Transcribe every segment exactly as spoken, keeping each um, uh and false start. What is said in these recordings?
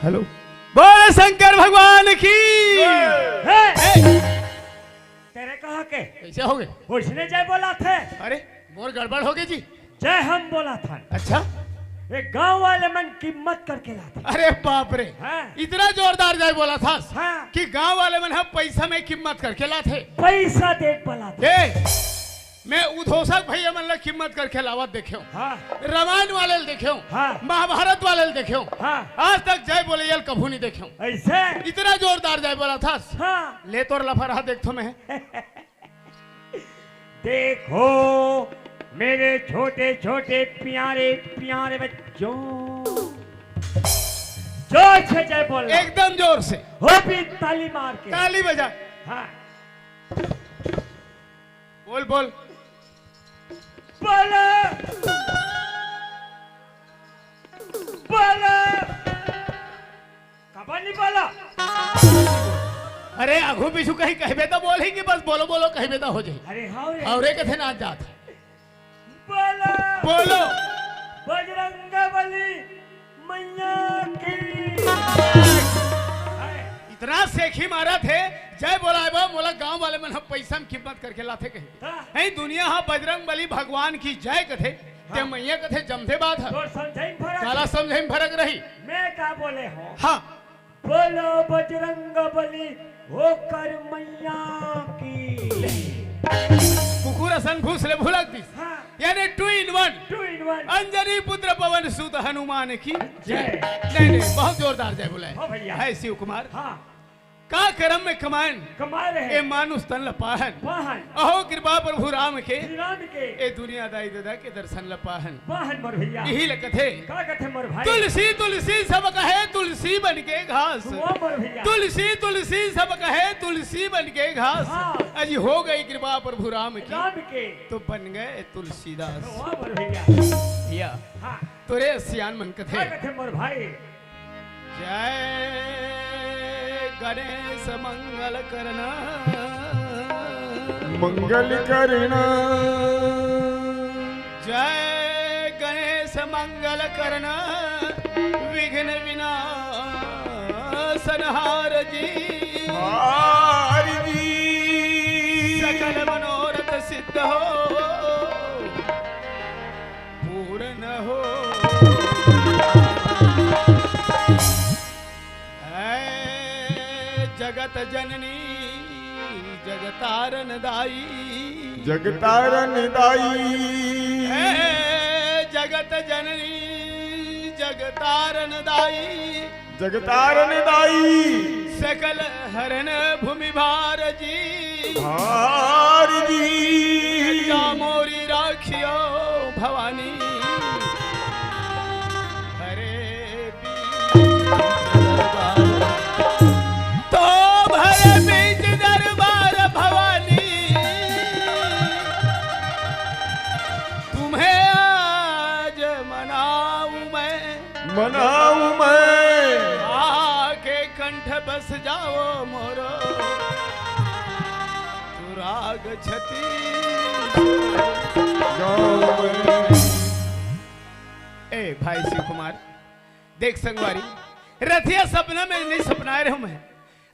Hello. बोल शंकर भगवान की। हे! हे! तेरे कहाँ के? कैसे हो गए? उसने जय बोला थे। अरे, मोर गड़बड़ हो गई जी। जय हम बोला था। अच्छा? ये गांव वाले मन कीमत करके लाते। अरे बाप रे। हाँ। इतना जोरदार जय बोला था हाँ। कि गांव वाले मन ह पैसा में कीमत करके लाते। पैसा देख बोला था। ए, मैं उद्घोषक भैया मन ला कीमत करके लावत देखेंव। हाँ। रामायण वाले ल देखेंव। हाँ। महाभारत वाले ल देखेंव। हाँ। आज तक जय बोलइया ल कभू नहीं देखेंव। ऐसे? इतना जोरदार जय बोला था। हाँ। ले तोर लफड़ा देखथों मैं। देखो मेरे छोटे छोटे प्यारे प्यारे बच्चों, जोर से जय बोल। एकदम जोर से। हो भी ताली मार के। ताली बजा। हाँ। बोल, बोल। बोलो। बोलो। काबर नहीं बोला? अरे, आघू पीछू कहीं कहबे तो बोल ही कि बस बोलो, बोलो कहबे तो हो जाए। अरे, हाँ रे। और रे कथे ना जात। बोलो। बोलो। बजरंग बली मैया की। इतना सेखी मारा थे, जय बोलाए बा, मोला गांव वाले मन ह पैसा में कीमत करके लाथे कहे। हाँ। नहीं, दुनिया हा बजरंग बली भगवान की जय कथे, ते हाँ। मैया कथे जमथे बात ह। तोर समझे में फरक काला हे। समझे में फरक रही। मैं का बोले हो? हाँ। बोलो बजरंग बली होकर मैया की। कुकुर असन घूस ले भुलक दिस। हाँ। यानी two in one. Two in one. Anjani पुत्र पवन सुत हनुमान की जय। नहीं, नहीं, बहुत जोरदार जय बोला है। हाँ भैया। है शिव कुमार। हाँ। का करम में कमायन, कमा रहे। ए मानुष तन ल पाहन। पाहन। अहो कृपा प्रभु राम के। श्री राम के। ए दुनिया दाई ददा के दर्शन ल पाहन। पाहन मोर भैया। यही ल कथे। का कथे मोर भाई? तुलसी तुलसी सब कहे तुलसी बन के घास। वाह मोर भैया। तुलसी तुलसी सब कहे तुलसी बन के घास। हाँ। अजी हो गई कृपा प्रभु राम की। राम के। तो बन गए तुलसीदास। वाह मोर भैया। भैया। हाँ। तोरे सियान मन कथे। का कथे मोर भाई? जय गणेश मंगल करना। मंगल करना। जय गणेश मंगल करना, विघ्न विनाशनहार जी। हार जी। सकल मनोरथ सिद्ध हो। पूर्ण हो। है जगत जननी जगतारन दाई। जगतारन दाई। है जगत जननी जगतारन दाई। जगतारन दाई। सकल हरन भूमि भार जी। भार जी। जा मोरी राखियो भवानी। भरे बीच दरबार। तो भरे बीच दरबार भवानी। तुम्हें आज मनाऊं मैं। मनाऊं मैं। आके कंठ बस जाओ मोरो, तू राग छती गाऊं मैं। ए भाई शिव कुमार, देख संगवारी, रथिया सपना में नहीं सपनाए रहूं मैं।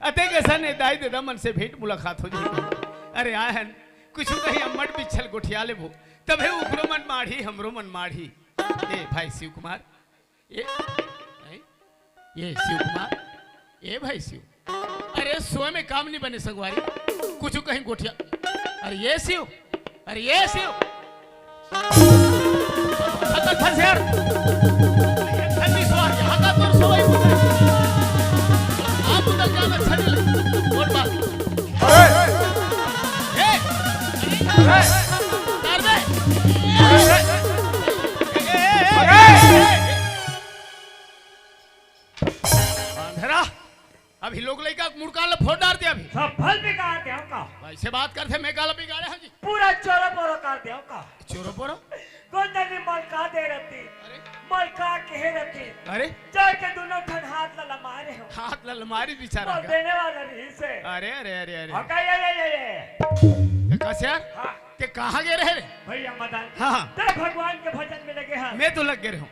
अतेक असन ए दाई ददा मन से भेंट मुलाकात हो जाही। अरे आए हन, कुछु कहीं अम्मट बिच्छल गोठिया लेबो, तभे उकरो मन माढ़ी, हमरो मन माढ़ी। ए भाई शिव कुमार, ए, ए, ए शिव कुमार, ए भाई शिव, अरे सोए में काम नहीं बने संगवारी, कुछु कहीं गोठिया। अरे ये शिव, अरे ये शिव। बात करथे, मैं काला बिगाड़े हंव जी? पूरा चोरो बोरो कर देव का? चोरो बोरो? कोन जनी मलका दे रहिथे, अरे। मलका कहे रहिथे, अरे। चढ़ के दुनों ठन हाथ ला लमारे हंव। हाथ ला लमारे बिचारा मोर का। देने वाला रहिसे। अरे, अरे, अरे, अरे। हाँ, का ये, ये, ये, ये। ये कस यार? हाँ। ते कहाँ गे रहे रे? भैया मदन, हाँ, हाँ। ते भगवान के भजन में लगे हस। मैं तो लग गे रहेंव।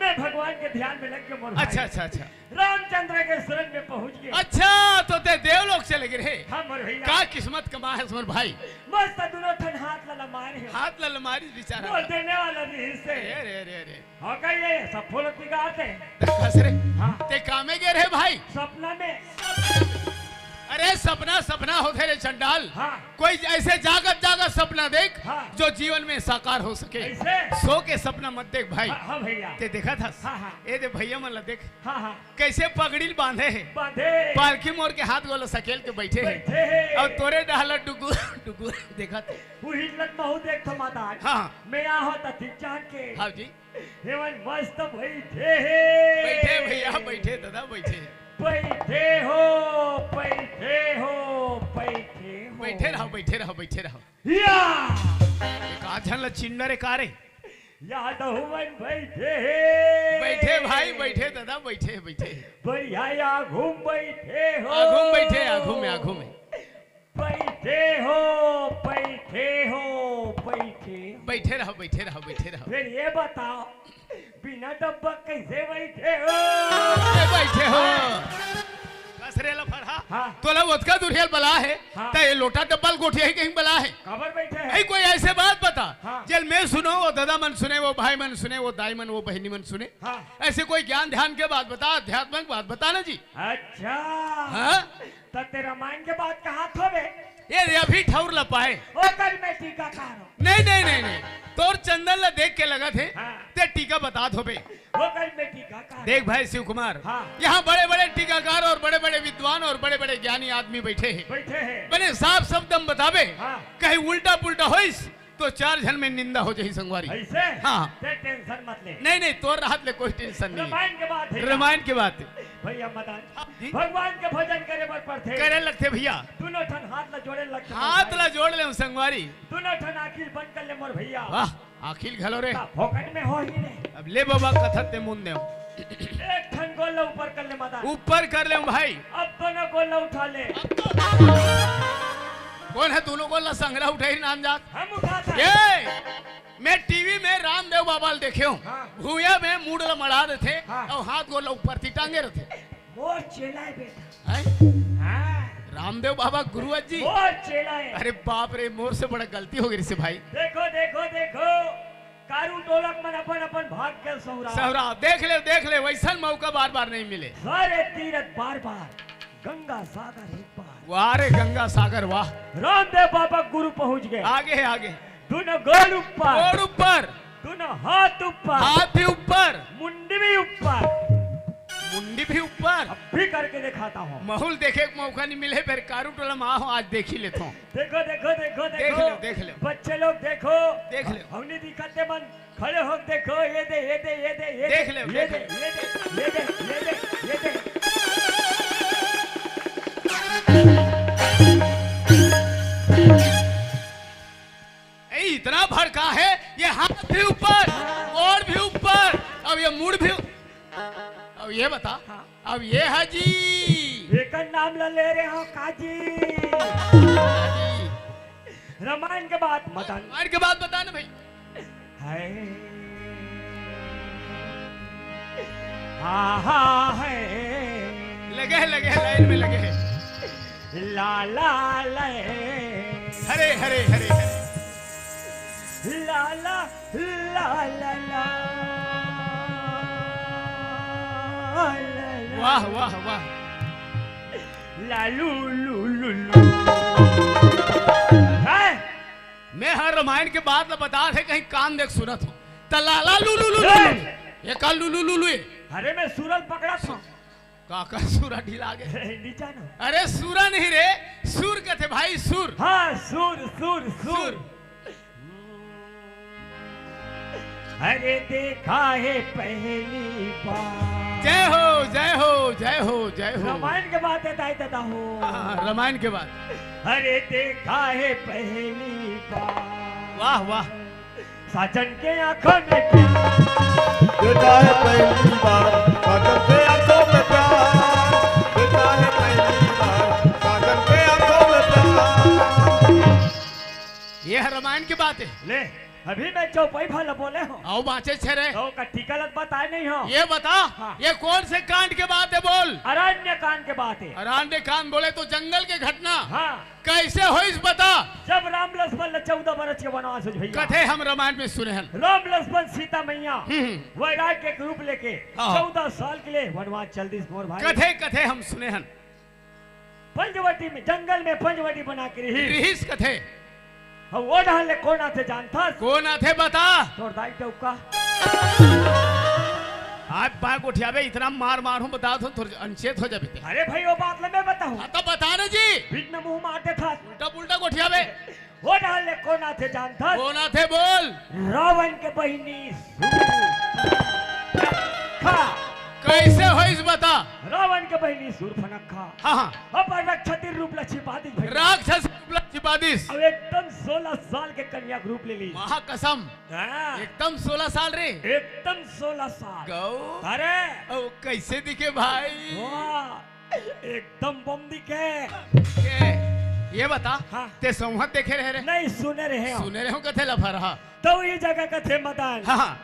मैं भगवान के ध्यान में लग गे मोर भाई। अच्छा, अच्छा, अच्छा। रामचंद्र के शरण में पहुंच गे। अच्छा, तो ते देवलोक चले गे रहे। हाँ, मोर भैया। का किस्मत कमाए हस मोर भाई। मस्त दुनों ठन हाथ ला लमारे हंव। हाथ ला लमारे बिचारा। मोर देने वाला रहिसे। अरे, अरे, अरे, अरे। हाँ, का ये सब फूल बिगाड़ दे। त कस रे? हाँ। ते कामे गे रहे भाई? सपना में। अरे सपना, सपना होथे रे चंडाल। हाँ। कोई ऐसे जागत, जागत सपना देख, हाँ। जो जीवन में साकार हो सके। ऐसे? सो के सपना मत देख भाई। हाँ, हाँ भैया। ते देखत हस? हाँ, हाँ। ए दे भैया मन ला देख। हाँ, हाँ। कैसे पगड़ी ल बांधे हे। बांधे। पालकी मोर के हाथ गोला सकेल के बैठे हे। बैठे हे। अउ तोरे डहर ला डुगुर, डुगुर देखत हे। उही लत महू देख थो माता। हाँ। मैं आहूं त ठीक जान के। हाँ जी। हेमन मस्त बैठे हे। बैठे भैया, बैठे दादा, बैठे। बैठे हो, बैठे हो, बैठे हो। बैठे रहो, बैठे रहो, बैठे रहो। या! एक आध झन ला चिन्ह रे का रे? यादव मन बैठे हे। बैठे भाई, बैठे दादा, बैठे, बैठे। बढ़िया आघू म बैठे हो। आघू म बैठे, आघू म, आघू म। बैठे हो, बैठे हो, बैठे हो। बैठे रहो, बैठे रहो, बैठे रहो। फिर ये बताओ, बिना डब्बा कैसे बैठे हो? ए, बैठे हो। हाँ। कस रे लफड़ा। हाँ। तोला ओतका दुरिहा ले बलाय हे, हाँ। त ये लोटा डब्बा ल गोठियाही कहिके बलाय हे। काबर बैठे हे? ए, कोई ऐसे बात बता, हाँ। जेल मैं सुनों, वो दादा मन सुने, वो भाई मन सुने, वो दाई मन, वो बहिनी मन सुने। हाँ। ऐसे कोई ज्ञान ध्यान के बात बता, अध्यात्म के बात बता ना जी। अच्छा। हाँ? त ते रामायण के बात कहत हवे? ए रे, अभी ठउर ल पाए। ओकर में टीकाकार हों। नहीं, नहीं, नहीं, नहीं। तोर चंदन ला देख के लगत हे, हाँ। ते टीका बतात होबे। ओकर में टीकाकार हों। देख भाई शिव कुमार, हाँ। यहाँ बड़े-बड़े टीकाकार और बड़े-बड़े विद्वान और बड़े-बड़े ज्ञानी आदमी बैठे हे। बैठे हे। बने साफ शब्द म बताबे, हाँ। कहीं उल्टा पुल्टा होइस, तो चार झन में निंदा हो जाही संगवारी। ऐसे? हाँ। ते tension मत ले। नहीं, नहीं, तोर रहत ले कोई tension नहीं। रामायण के बात हे। रामायण के बात हे। भैया मदन, हाँ जी। भगवान के भजन करे बर पड़थे। करे लगथे भैया। दुनों ठन हाथ ला जोड़े लगथे हाथ भाई। ला जोड़ ले संगवारी। दुनों ठन आँखी ल बंद कर ले मोर भैया। वाह, आँखी ल घलो रे। का फोकट में होही रे। अब ले बाबा कथा ते मुन देव। एक ठन गोड़ ला ऊपर कर ले मदन। ऊपर कर ले भाई। अब दोनों गोड़ ला उठा ले। कोन हे दुनों गोड़ ला संघरा उठाही नानजात? हम उठात हन। ये मैं टीवी में रामदेव बाबा ल देखे हंव। हाँ। भुइयां में मुड़ ल मड़ा देथे हाँ। अउ हाथ गोड़ ल ऊपर ती टांगे रथे। मोर चेला हे बेटा। हैं? हाँ। रामदेव बाबा गुरुजी। मोर चेला हे। अरे बाप रे, मोर से बड़ा गलती हो गे रिहिसे भाई। देखो, देखो, देखो, कारू टोला के मन अपन अपन भाग के सहुरा। सहुरा, देख ले, देख ले, वइसन मौका बार बार नहीं मिले। सारे तीरथ बार बार, गंगा सागर एक बार। वाह रे गंगा सागर, वाह। रामदेव बाबा गुरु पहुंच गे। आगे हे, आगे। दुनों गोड़ ऊपर। गोड़ ऊपर। दुनों हाथ ऊपर। हाथ भी ऊपर। मुंडी भी ऊपर। मुंडी भी ऊपर। अब भी करके देखाता हूँ। महू ल देखे के मौका नहीं मिले, फेर कारू टोला म आहूं, आज देखी लेथों। देखो, देखो, देखो, देख देखो। लेव, देख लेव। बच्चे लोग देखो। देख लेव। हमनी दिखत हे मन खड़े हो, देखो, ये दे, ये दे, ये दे, ये देख दे, लेव, ये देख दे, लेव। ये दे, ये दे, ये दे, ये दे। ए, इतना भड़का है, ये हाथ भी ऊपर, गोड़ भी ऊपर, अब ये मुड़ भी ऊ-, अब ये बता, हाँ। अब ये हे जी। एकर नाम ला ले रहे हो काजी। काजी। रामायण के बात मदन। रामायण के बात बता ना भाई। हाय। हा, हा, हाय। लगे हे, लगे हे, लाइन में लगे हे। ला, ला, ला, ए। हरे, हरे, हरे, हरे। ला, ला, ला, ला, ला। ला, ला। वाह, वाह, वाह। ला, लू, लू, लू, लू। हैं? मैं हर रामायण के बात ल बतात हंव, कहीं कान दे के सुनत हो। त ला, ला, लू, लू, लू, लू, लू। ए! ये का लू, लू, लू, लू, ए? अरे, मैं सुर ल पकड़त हंव। काकर सुरा ढिला गे? नहीं जानो। अरे सुरा नहीं रे, सुर कथे भाई, सुर। हाँ, सुर, सुर, सुर। सुर। अरे देखा है पहली बार। जय हो, जय हो, जय हो, जय हो। रामायण के बात हे दाई ददा हो। हाँ, हाँ, रामायण के बात। अरे देखा है पहली बार। वाह, वाह। साजन के आंखों में प्यार। देखा है पहली बार। साजन के आंखों में प्यार। देखा है पहली बार। साजन के आंखों में प्यार। ये है रामायण की बात है। ले, अभी मैं चौपाई भर बोले हूँ। आओ बाँचे छे रे। तो का टीका लग बताए नहीं हो। ये बता, हाँ। ये कौन से कांड के बात है, बोल। अरण्य कांड के बात है। अरण्य कांड बोले तो जंगल के घटना। हाँ। कैसे होइस बता। जब राम लक्ष्मण ला चौदह बरस के वनवास होइस भैया। कथे हम रामायण में सुने हन। राम लक्ष्मण सीता मैया हम्म, हम्म। वैराग्य के रूप लेके हाँ। चौदह साल के लिए वनवास चल दिस मोर भाई। कथे, कथे हम सुने हन। पंचवटी में, जंगल में पंचवटी बना के रहिस। रहिस कथे। अब वो डहर ले कोन आथे जानथस? कोन आथे बता। तोर दाई डौका। आज बाय गोठियाबे, इतना मार मार हूँ बता दो, थोड़ा अनचेत हो जाबे ते। अरे भाई, वो बात ला मैं बताऊँ। हाँ, तो बता ना जी। बीच में मुँह मार देथस। उल्टा पुल्टा गोठियाबे। वो डहर ले कोन आथे जानथस? कोन आथे बोल। रावण के बहिनी सूर्पनखा। कैसे होइस बता। रावण के बहिनी सूर्पनखा। हाँ, हाँ। अपन राक्षसी रूप ला छिपा दिस भैया। राक्षस रूप ला छिपा दिस। अब एकदम सोलह साल के कन्या के रूप ले लिस। महाकसम। हाँ। एकदम सोलह साल रे। एकदम सोलह साल। गौ। अरे। ओ, कैसे दिखे भाई? वाह। एकदम बम दिखे। के, ये बता, हाँ। ते सौंहत देखे रहे रे? नहीं, सुने रहे हो। सुने रहे हो, कथे लफर, हाँ। तो ये जगह कथे मदन। हाँ, हाँ।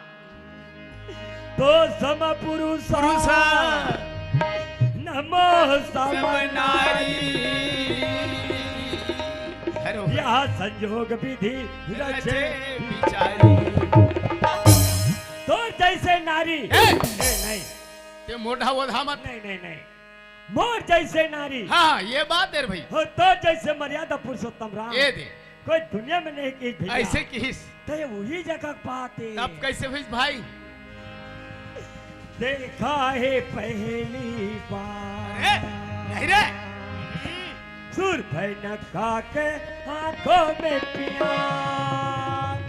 तो सम पुरुष पुरुष। नमो सम सम नारी। नारी। अरे वाह। यह संजोग विधि रचे रचे बिचारी। तोर जैसे नारी। ए! ए, नहीं। ते मोढ़ा वोढ़ा मत। नहीं, नहीं, नहीं। मोर जैसे नारी। हाँ, ये बात है रे भाई। हो तोर जैसे मर्यादा पुरुषोत्तम राम। ये दे। कोई दुनिया में नहीं किहिस भैया। ऐसे किहिस। तो ये वही जगह के बात है। अब कैसे होइस भाई? देखा है पहली बार। अरे, नहीं रे। सूर्पनखा के आंखों में प्यार।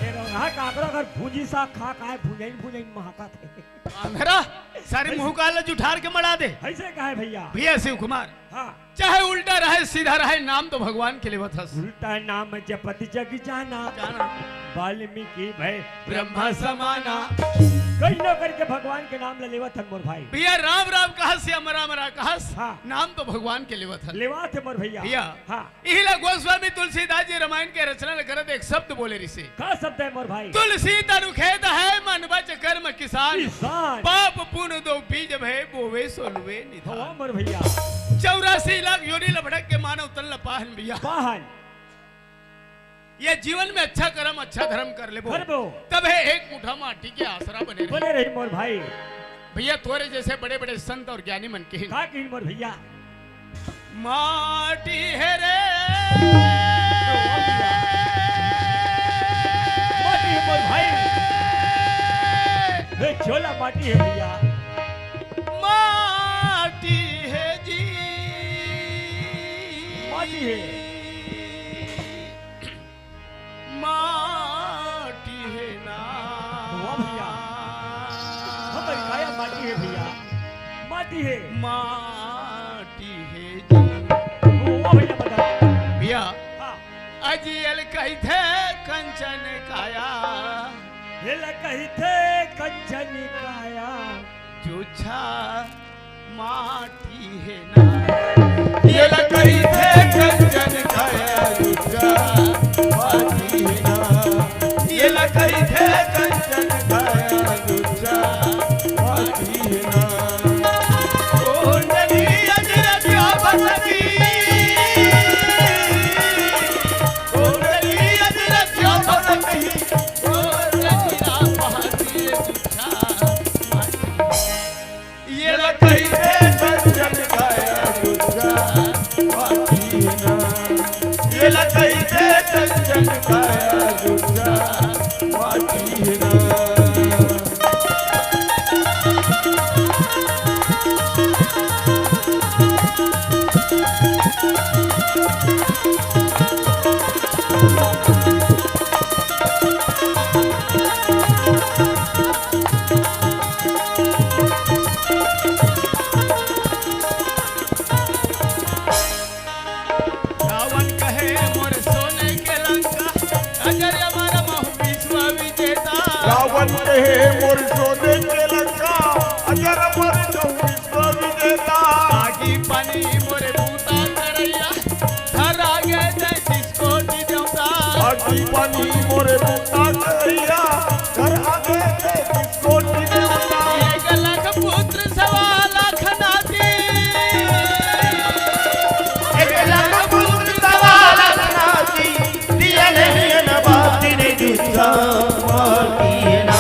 ये रहा काकरो अगर भूंजी सा खा काहे भूंजइन भूंजइन महकत है। अंधरा, सारी मुंह काला जुठार के मड़ा दे। ऐसे काहे भैया? भैया शिव कुमार, हाँ। चाहे उल्टा रहे, सीधा रहे, नाम तो भगवान के लेवत हस। उल्टा नाम जपत जग जाना, जाना। वाल्मीकि भए ब्रह्मा समाना। कइसनो करके भगवान के नाम ल लेवत हन मोर भाई। भैया राम राम कहस या मरा मरा कहस, हाँ। नाम तो भगवान के लेवत हन। लेवत हे मोर भैया। भैया, हाँ। इही ला गोस्वामी तुलसीदास जी रामायण के रचना ल करत एक शब्द बोले रिसे। का शब्द हे मोर भाई? तुलसी तनु खेत है, मन बच कर्म किसान। किसान। पाप पुण्य दो बीज भए, बोवे सो लुए निधान। हवा मोर भैया। चौरासी लाख योनि ल भटक के मानव तन ल पाहन भैया। पाहन। ये जीवन में अच्छा कर्म, अच्छा धर्म कर लेबो। करबो। तभे एक मुठा माटी के आसरा बने रही। बने रही मोर भाई। भैया, तोरे जैसे बड़े-बड़े संत और ज्ञानी मन किहिन। का किहिन मोर भैया? माटी हे रे। माटी हे मोर भाई। हे छोला माटी हे भैया। माटी हे जी। माटी हे। माटी हे ना। वाह भैया। हमर काया माटी हे भैया। माटी हे। माटी हे जी। वाह भैया, बता। भैया। हाँ। अजियल कहिथे कंचन काया। ये ल कहिथे कंचन काया। जुच्छा माटी हे ना। ये ल कहिथे कंचन काया जुच्छा माटी हे ना। ये ल कहिथे कंचन काया जुच्छा माटी हे ना। कुंडली अजरक बसती। कुंडली अजरक बसती। कुंडली ना बहती जुच्छा माटी। ये ल कहिथे कंचन काया जुच्छा माटी ना। ये ल कहिथे कंचन काया जुच्छा माटी ना। रावण कहे मोर सोने के लंका, अजर अमर कहूँ विश्व विजेता। आगी पानी मोरे बूता करैया, घर आगे जय जिसको जी देवता। आगी पानी मोरे बूता करैया, घर आगे जय जिसको जी देवता। एक लाख पुत्र सवा लाख नाती। एक लाख पुत्र सवा लाख नाती, दिया नहीं अनबाती ने दूसरा माती ना।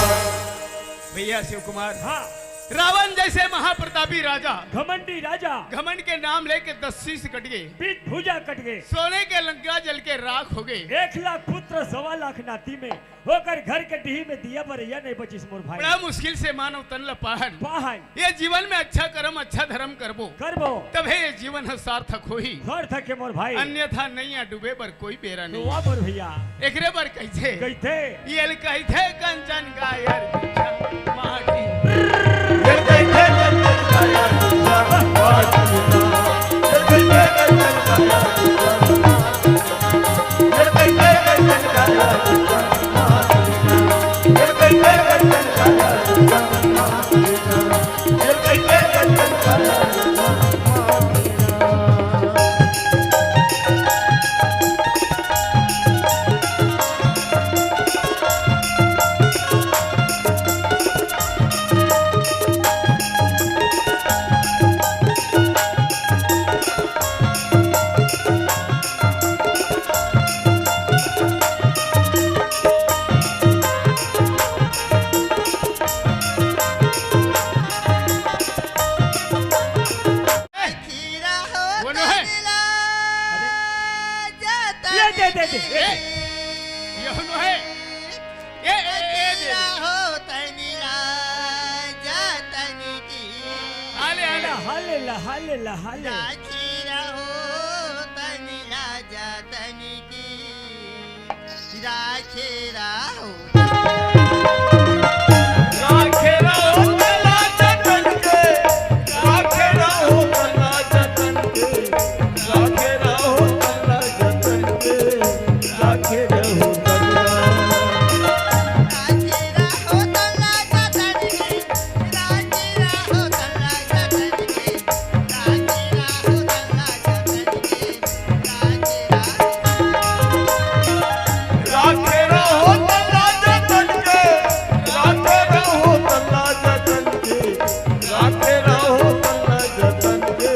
भैया शिव कुमार, हाँ। रावण जैसे महाप्रतापी राजा, घमंडी राजा। घमंड के नाम लेके दस शीश कट गए, बीस भुजा कट गए। सोने के लंका जल के राख हो गए। एक लाख पुत्र सवा लाख नाती में ओकर घर के डीही में दिया बरैया नहीं बचिस मोर भाई। बड़ा मुश्किल से मानव तन ल पाहन। पाहन। ये जीवन में अच्छा कर्म, अच्छा धर्म करबो। करबो। तभे ये जीवन ह सार्थक होही। सार्थक हे मोर भाई। अन्यथा नैया डूबे बर कोई बेरा नहीं। वाह मोर भैया। एकरे बर कहिथे। कहिथे। ये ल कहिथे कंचन काया रे बिछा माटी। ये ल कहिथे कंचन काया रे बिछा माटी। ये ल कहिथे कंचन काया रे बिछा माटी। वो नो है। ये दे, दे, दे। ए, ये नो है। ए, ए, ए, दे, दे। हाले, हाले। हाले ला, हाले ला, हाले। राखे रहो। राखे रहो तला जतन के, राखे रहो तला जतन के, राखे रहो तला जतन के, राखे रहो तला। राखे रहो तला जतन के, राखे रहो तला जतन के, राखे रहो तला जतन के। राखे रहो तला जतन के, राखे रहो तला जतन के, राखे रहो तला जतन के,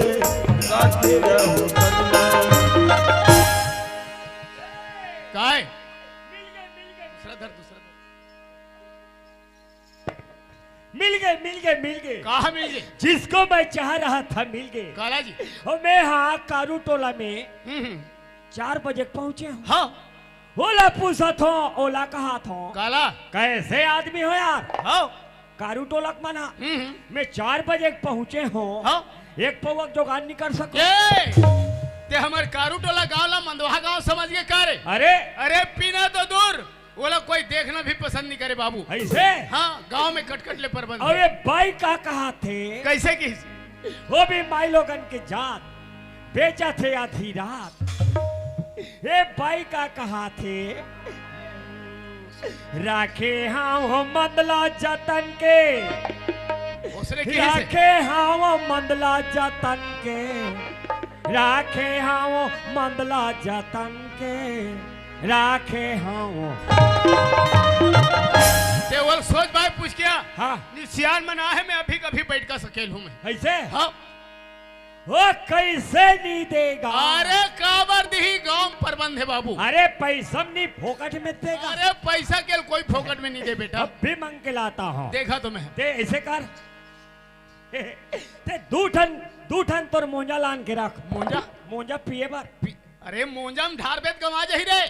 राखे रहो तला। काय? दूसरा धर, दूसरा धर। मिल गए, मिल गए, मिल गए। कहाँ मिल गए? जिसको मैं चाह रहा था, मिल गए। काला जी। और मैं हाँ कारू टोला में हम्म, हम्म। चार बजे पहुँचे हूँ। हाँ। ओला पूछत हूँ, ओला कहत हूँ। काला। कैसे आदमी हो यार? हाँ। कारू टोला के मना। हम्म, हम्म। मैं चार बजे पहुँचे हूँ। हाँ। एक पौवा के जुगाड़ नहीं कर सको। ए, ते हमर कारू टोला गाँव ला मंदवा गाँव समझ के का रे? अरे। अरे पीना तो दूर, ओला कोई देखना भी पसंद नहीं करे बाबू। ऐसे? हाँ, गांव में कटकट ले प्रबंध। अरे बाई का कहा थे? कैसे की? वो भी माई लोगन के जात बेचा थे आधी रात। ए बाई का कहा थे? राखे हाँ वो मंदला जतन के। हौसले की से? राखे हाँ वो मंदला जतन के। राखे हाँ वो मंदला जतन के। राखे हवं। ते ओला सोझ बाय पूछ के आ। हाँ। निसियान मन आहे, मैं अभी कभी बैठ का सकेल हूँ मैं। कैसे? हाँ। वो कैसे नहीं देगा? अरे काबर दिही, गांव प्रबंध है बाबू। अरे पैसा नहीं फोकट में देगा। अरे पैसा के कोई फोकट में नहीं दे बेटा। अब भी मांग के लाता हूँ। देखा तो मैं। ते ऐसे कर। ते दू ठन, दू ठन तोर मोंजा लान के रख। मोंजा? मोंजा पिए बर। पी-, अरे मोंजा में ढार बेत गंवा जाही रे।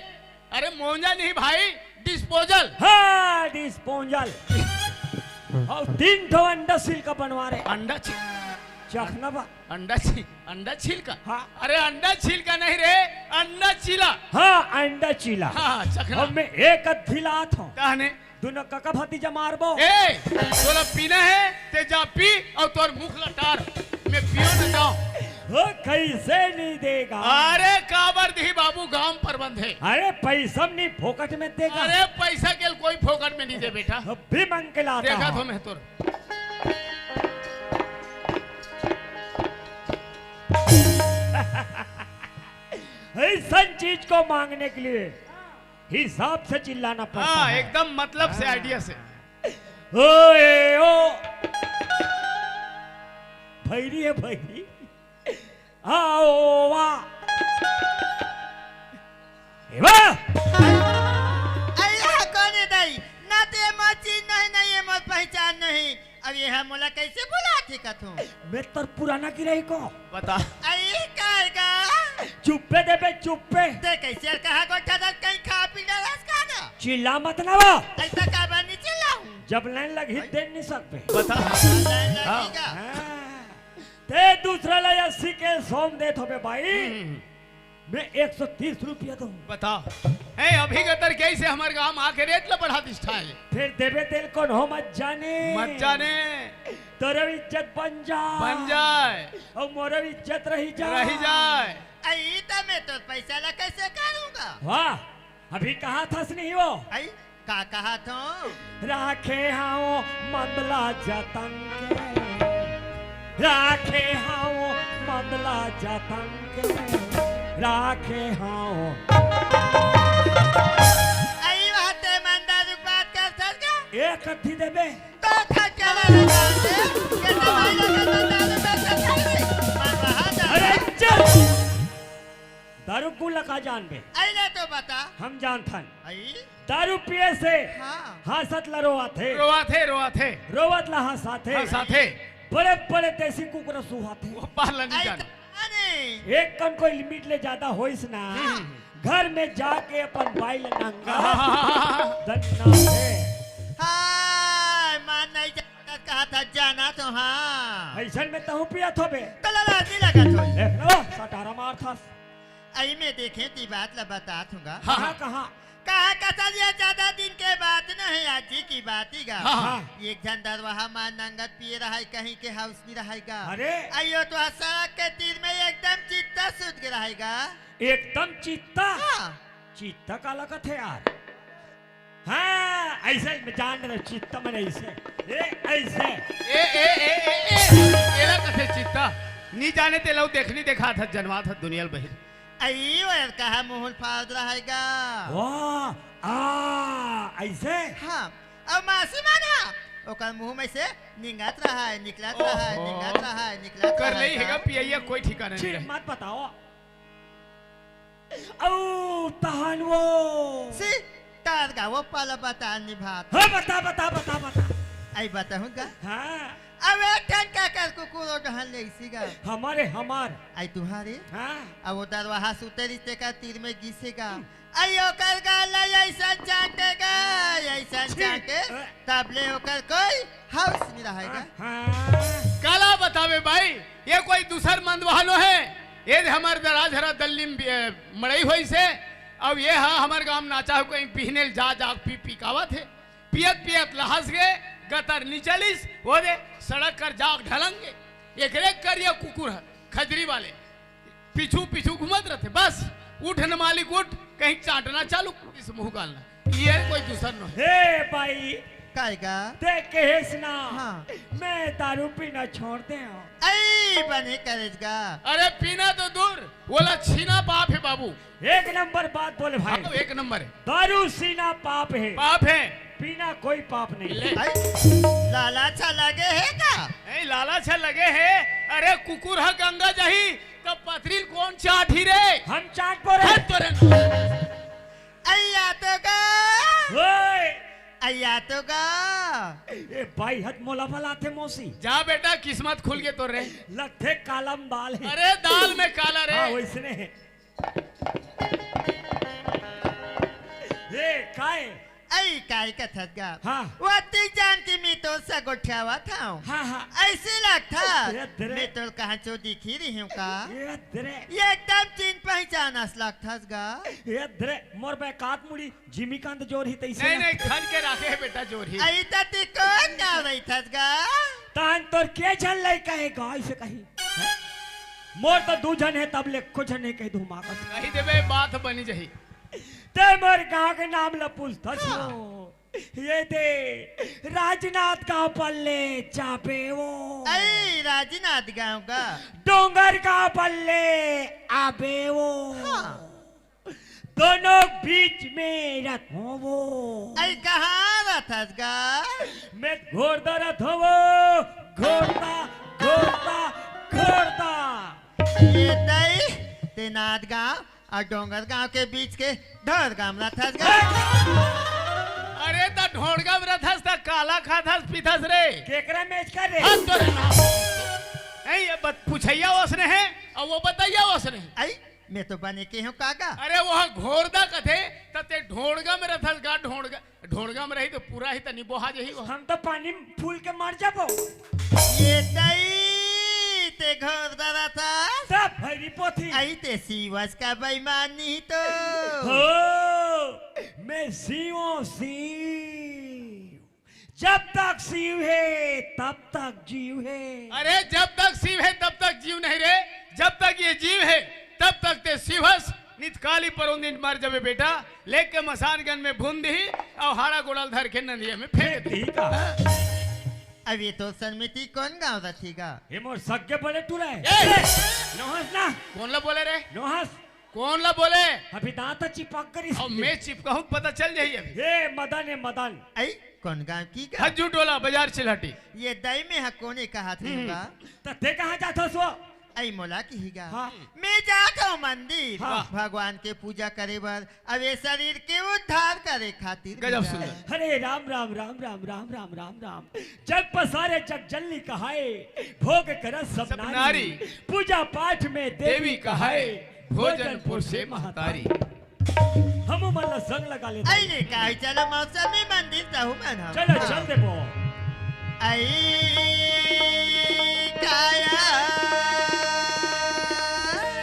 अरे मोंजा नहीं भाई, डिस्पोजल। हाँ, डिस्पोजल। और तीन ठो अंडा छिलका बनवा रे। अंडा छी-, चखना बा। अंडा छी-, अंडा छिलका? हाँ। अरे अंडा छिलका नहीं रे, अंडा चीला। हाँ, अंडा चीला। हाँ, चखना। अब मैं एक अद्धी लात हूँ। कहने? दोनों कका भतीजा मारबो। ए, तोला पीना है, ते जा पी, और तोर मुख ला टार। मैं पियो न जाओ। हो, कैसे नहीं देगा? अरे काबर दिही बाबू, गांव परबंध हे। अरे पैसा नहीं फोकट में देगा। अरे पैसा के कोई फोकट में नहीं दे बेटा। अभी मांग के लाता देखा हूँ। तो मैं तोर ऐसन चीज को मांगने के लिए हिसाब से चिल्लाना पड़ता हाँ, है। एकदम मतलब से, हाँ। आइडिया से। ओए ओ, भैरी है भैरी। आओ वा। ए वा। अरे, अरे, यहाँ कौन है दाई? ना तो ये मोर चीज नहीं, ना ये मोर पहचान नहीं। अब ये है मोला कैसे बुलाथे कथू? मैं तोर पुराना गिरही को। बता। अरे, काहे का? चुप्पे दे बे, चुप्पे। ते कैसे कहा गोठा दर कहीं खा पी डालस का ना? चिल्ला मत ना वो। ऐसा काबर नहीं चिल्लाऊं? जब लाइन लगी, भाई। दे नहीं सकते। बता। लाइन हाँ। लगेगा। हाँ। ते दूसरा ला अस्सी के सौ म देत होबे भाई। हम्म। मैं एक सौ तीस रुपया दूं। बता। ए, अभी गतर कैसे हमर गांव आके रेट ला बढ़ा दिस ठाए। फिर देबे तेल कौन हो मत जाने। मत जाने। तोरे इज्जत बन जाए। बन जाए। और मोरे इज्जत रही जाए। रही जाए। आई तो मैं तो पैसा ला कैसे करूंगा? वाह। अभी कहा थस नहीं वो? आई, का कहा थो? राखे हाओ मंदला जतन के, राखे हाओ मंदला जतन के, राखे हाओ। आई बात है, मंदा रुक बात कर सर का? एक अट्ठी देबे। तो था चला रे जान दे, ये तो भाई लोग मंदा रुक बात कर सर का? मार बहा जा। अरे चुप! दारू गुल का जान बे। अरे तो बता। हम जानथन। आई? दारू पिए से हाँ। हंसत ला रोआथे। रोआथे, रोआथे। रोवत ला हंसाथे। हंसाथे। बड़े बड़े देसी कुकुर सुहाथे। वो पालन नहीं आई जान। तो माने। एक कन कोई लिमिट ले ज्यादा होइस ना। हम्म। घर में जाके अपन बाई ला नंगा हाँ। दन्ना है। हाय, मान नहीं जाता कहा था जाना तो हाँ। ऐसन में तहूँ पिया थो बे। तो ललासी लगा थो। देख लो, सटारा मार था। आई मैं देखे ती बात ला बतात हूँ गा। हाँ, हाँ। कहाँ? कहाँ कसल ये ज्यादा दिन के बात नहीं, आज ही की बात ही गा। हाँ, हाँ। एक झन दरवाहा मार नंगत पिए रहाय, कहीं के हाउस नहीं रहाय गा। अरे। आइयो तो सड़क के तीर में एकदम चित्ता सुत गे रहाय गा। एकदम चित्ता? हाँ। चित्ता काला कथे यार? हाँ, ऐसे में जान रहे चित्ता मन ऐसे। ए, ऐसे। ए, ए, ए, ए, ए, एला कथे चित्ता। नी जाने ते लऊ देखनी देखा था, जनवा था दुनिया ल बहिर। आई, वो यार कहा मुहुल फाड़ रहा है गा। वाह, आ, ऐसे? हाँ, अब मासी माना। ओकर मुंह में से निंगत रहा है, निकलत रहा है, ओहो। निकलत रहा है, निकलत कर रहा नहीं है हैगा गा। पियैया कोई ठिकाना नहीं छी, रहे। मत बताओ। अउ तहन वो। सी, तार गा वो पाला बता निभात। हाँ, बता, बता, बता, बता। आई बताहूँ गा। हाँ। अब एक ठन का कर कुकुर ओ डहन ले इसी गा। हमारे, हमार। आई तुम्हारे। हाँ। अब वो दरवाहा सुते रिश्ते का तीर में गिसे गा। आई ओकर गाल ला ऐसन चाटे गा, ऐसन छी। चाटे। अ। तब ले ओकर कोई हाउस नहीं रहेगा। हाँ। काला बतावे भाई, ये कोई दूसर मंदवालो है। ये हमर दराझरा दल्ली म, ए, मड़ई होइस हे। अब ये हा हमर गांव नाचा हो कहीं पिहने ल जा, जा पी, पी कावत हे। पियत, पियत लहस गे, गतर निचलिस, वो दे सड़क कर जाग ढलंगे। एकरे करिया कुकुर है, खजरी वाले। पीछू, पीछू घूमत रहते, बस। उठ न मालिक उठ, कहीं चाटना चालू, इस मुंह गालना। ये कोई दूसर नो है। हे भाई, काय गा? देख के हेस ना। हाँ। मैं दारू पीना छोड़ दे हूँ। ऐ बने करेज गा। अरे पीना तो दूर, वोला छीना पाप है बाबू। एक नंबर बात बोले भाई। हाँ, एक नंबर है। दारू सीना पाप है। पाप है। पीना कोई पाप नहीं। ले। ऐ, लाला छा लगे है का? नहीं, लाला छा लगे है। अरे कुकुर हा गंगा जाही, तब पथरील कौन चाट ही रे? हम चाट पो रे। हट तो रे। अइया तो गा। ओए। अइया तो गा। ए भाई, हत मोला बलाथे मौसी। जा बेटा, किस्मत खुल गे तो रे। लथे कालम बाल है। अरे दाल में काला रे। हाँ, वैसने है। ए, काय? अई काय कथत गा? हाँ। वत्ती जान की मी तो सगोठियावा था। हाँ, हाँ। ऐसे लगता। ए, धरे। मैं तो कहाँ चो दिखी रही हूँ का? ए, धरे। ये एकदम चिन पहचान अस लगता गा। ए, धरे। मोर बैकात मुड़ी जिमीकांत जोर ही तैसे नहीं, ना। नहीं, खन के राखे है बेटा जोर ही। अई तती कौन गा रही थस गा? तान तोर के झन लइका है गा, ऐसे कही। मोर तो दू झन हे, तब ले एको झन हे कहि धुमाकत। कहि देबे, बात बनी जही। ते मोर गांव के नाम ल पूछथस हाँ। हो। ये दे, राजनांदगांव पल्ले जाबे वो। अई, राजनांदगांव का? डोंगरगांव पल्ले आबे वो। हाँ। दोनों बीच में रथों वो। अई, कहाँ रथस गा? मैं घोरदा रथों वो, घोरदा, घोरदा, घोरदा। ये दई, ते नांदगांव अउ डोंगरगांव के बीच के ढोरगांव रथस गा। अरे, त ढोरगांव रथस, त काला खाथस पीथस रे? केकरा मेच कर रे? हाँ, तोरे नाम। नहीं, ये बत-, पूछइया ओसने हे, अउ वो बतइया ओसने हे। अई, मैं तो बने के हूँ कागा। अरे, वो घोरदा कथे, त ते ढोरगांव रथस गा, ढोरगांव। ढोरगांव रही त पूरा ही त निबोहा जही वो। हम तो पानी फूल के मर जाबो। ये दई ते घोरदा रथस। सब भैरी पोथी। अई ते सिवस का बेईमान नहीं तो। हो, मैं सिवों सिव। जब तक सिव हे, तब तक जीव हे। अरे, जब तक सिव हे, तब तक जीव नहीं रे। जब तक ये जीव हे, तब तक ते सिवस। नित काली परोंदिन मर जाबे बेटा। लेके मसान गन में भून दिही अउ हाड़ा गोड़ल धर के नदिया में फेंक दिही का। अब ये तो सनमिती कोन गांव रथी गा? ये मोर सग्गे बड़े टूरा हे। ए! नोहस ना। कोन ला बोले रे? नोहस। कोन ला बोले? अभी दांत चिपक करी। अब मैं चिपकाहूं, पता चल जाही अभी। हे मदन, हे मदन। अई, कोन गांव की गा? हजू टोला, बाजार चिल्हाटी। ये दई में हा कोने कहा थे हम्म। गा? त ते कहाँ जाथस वो? अई मोला किही गा। हाँ। मैं जात हूँ मंदिर, हाँ। भगवान के पूजा करे बर, अब ये शरीर के उद्धार करे खातिर गजब भी सुंदर। जात। हरे राम, राम, राम। जग पसारे जग जननी कहाए, भोग करत सब सब नारी। नारी। पूजा पाठ में देवी देवी कहाए, कहाए, भोजन भोजन पुरसे पुरसे महतारी। महतारी। हमू मन ला संग लगा ले। अरे काहे चलो मौसमी मंदिर तहु मन हम। चलो, हाँ। चल देबो। अई काया।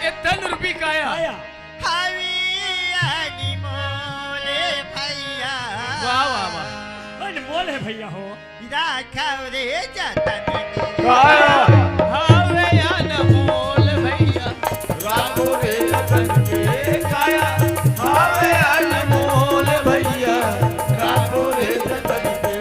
ए तन रूपी काया। काया। हावी अनमोल भैया। वाह, वाह, वाह। अनमोल हे भैया हो। राखव रे जतन के। काया। हावे अनमोल भैया। राखो रे जतन के काया, हावे अनमोल भैया, राखो रे जतन के।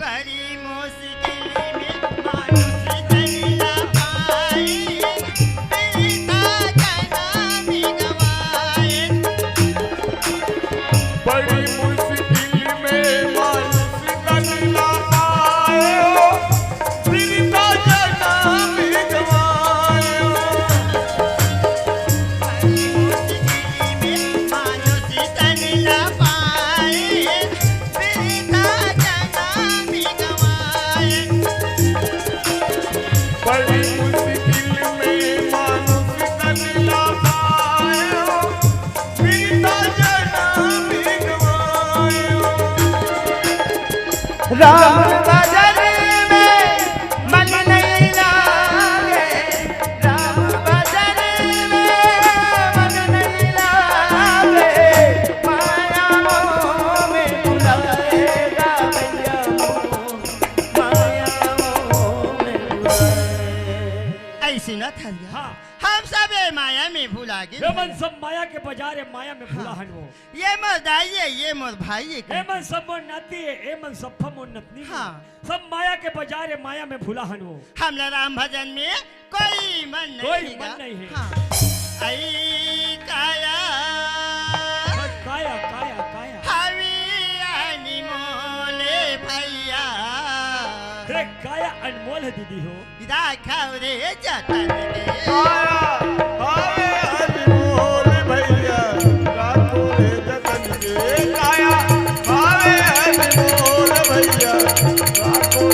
बड़ी मुश्किल में मानुष तन ला पाए, बिरथा जनम गवाए। बड़ी मुश्किल में मानुष तन ला पाए, बिरथा जनम गवाए। बड़ी मुश्किल में मानुष तन ला पाए, बिरथा जनम गवाए। बड़ी मुश्किल में मानुष तन ला पाए, बिरथा जनम गवाए। राम भजन में मन नहीं लागे, राम भजन में मन नहीं लागे, माया मोह में भुलाए, राम भजन में मन नहीं लागे। ऐसी ना था यार। हाँ। हम सब ये माया में भुला गए। ये मन सब माया के बाजार हे, माया में भुला हाँ। हन वो। ये मोर दाई हे, ये मोर भाई हे। ये मन सब मोर नाती हे, ये मन सब मोर नतनी हे। हाँ। सब माया के बाजार हे, माया में भुला हन वो। हमला राम भजन में कोई मन नहीं कोई हे मन गा। नहीं हे। हाँ। आई काया। काया, काया, काया। हावी अनमोल भैया। हे काया अनमोल हे दीदी हो। राखव रे जतन के। काया, हावे अनमोल भैया, राखो रे जतन के। काया, हावे अनमोल भैया, राखो